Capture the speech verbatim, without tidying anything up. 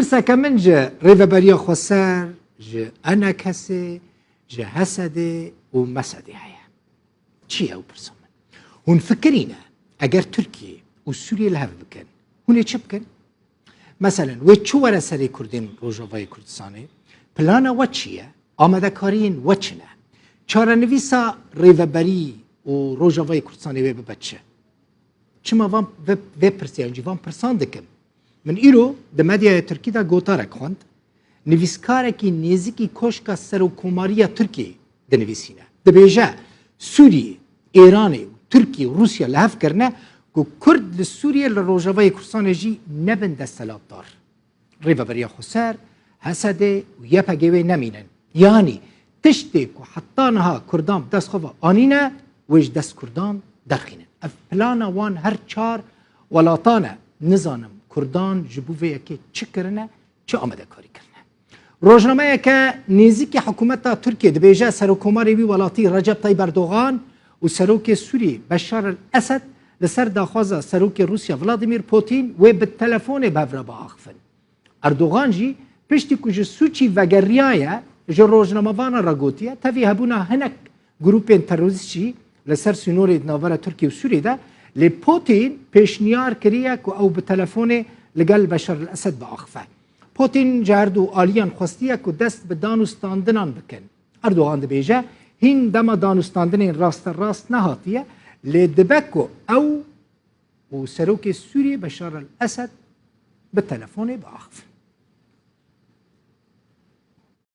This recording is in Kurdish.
Pirseke min ji Rêveberiya Xweser, ji ENKSê, ji HSDê û MSDê heye. Çi ye ew pirsa min? Hûn fikirîne eger Tirkiye û Sûriye li hev bikin, hûn ê çi bikin? Meselen, wê çi were serê Kurdên Rojavayê Kurdistanê? Plana we çi ye? Amadekariyên we çi ne? Çarenivîsa Rêveberî û Rojavayê Kurdistanê wê bibe çi? Çima van vê, vê pirsê yan jî van pirsan dikim? Min îro di medyaya Tirkî de gotarek xwend. Nivîskarekî nêzikî Koşka Serokkomariya Tirkiyeyê dinivîsîne. Dibêje, Sûriyê, Êranê û Tirkiye û Rûsya li hev kirine ku Kurd li Sûriyê, li Rojavayê Kurdistanê jî nebin desthilatdar. Rêveberiya Xweser, HSDê û YPGê wê nemînin. Yanî tiştê ku heta niha Kurdan bi dest xwe ve anîne, wê ji dest Kurdan derxînin. Ev plana wan her çar welatan e. Nizanim Kurdan ji bo vê yekê çi kirine, çi amadekarî kirine. Rojnameyeke nêzîkî hikûmeta Tirkiyê dibêje, Serokkomarê wî welatî Recep Tayyip Erdogan û Serokê Sûriyê Beşar el Esed li ser daxwaza Serokê Rûsya Vladimir Putin wê bi telefonê bi hev re biaxifin. Erdogan jî piştî ku ji Sûçî vegeriyaye, ji rojnamevanan re gotiye, tevî hebûna hinek grûpên terorîst jî li ser sînorê di navbera Tirkiye û Sûriyê de, lê Putin pêşniyar kiriye ku ew bi telefonê li gel Beşar el Esed biaxife. Putin ji her du aliyan xwestiye ku dest bi danûstandinan bikin. Erdogan dibêje, hîn dema danûstandinên rasterast nehatiye, lê dibe ku ew û Serokê Sûriyê Beşar el Esed bi telefonê biaxifin.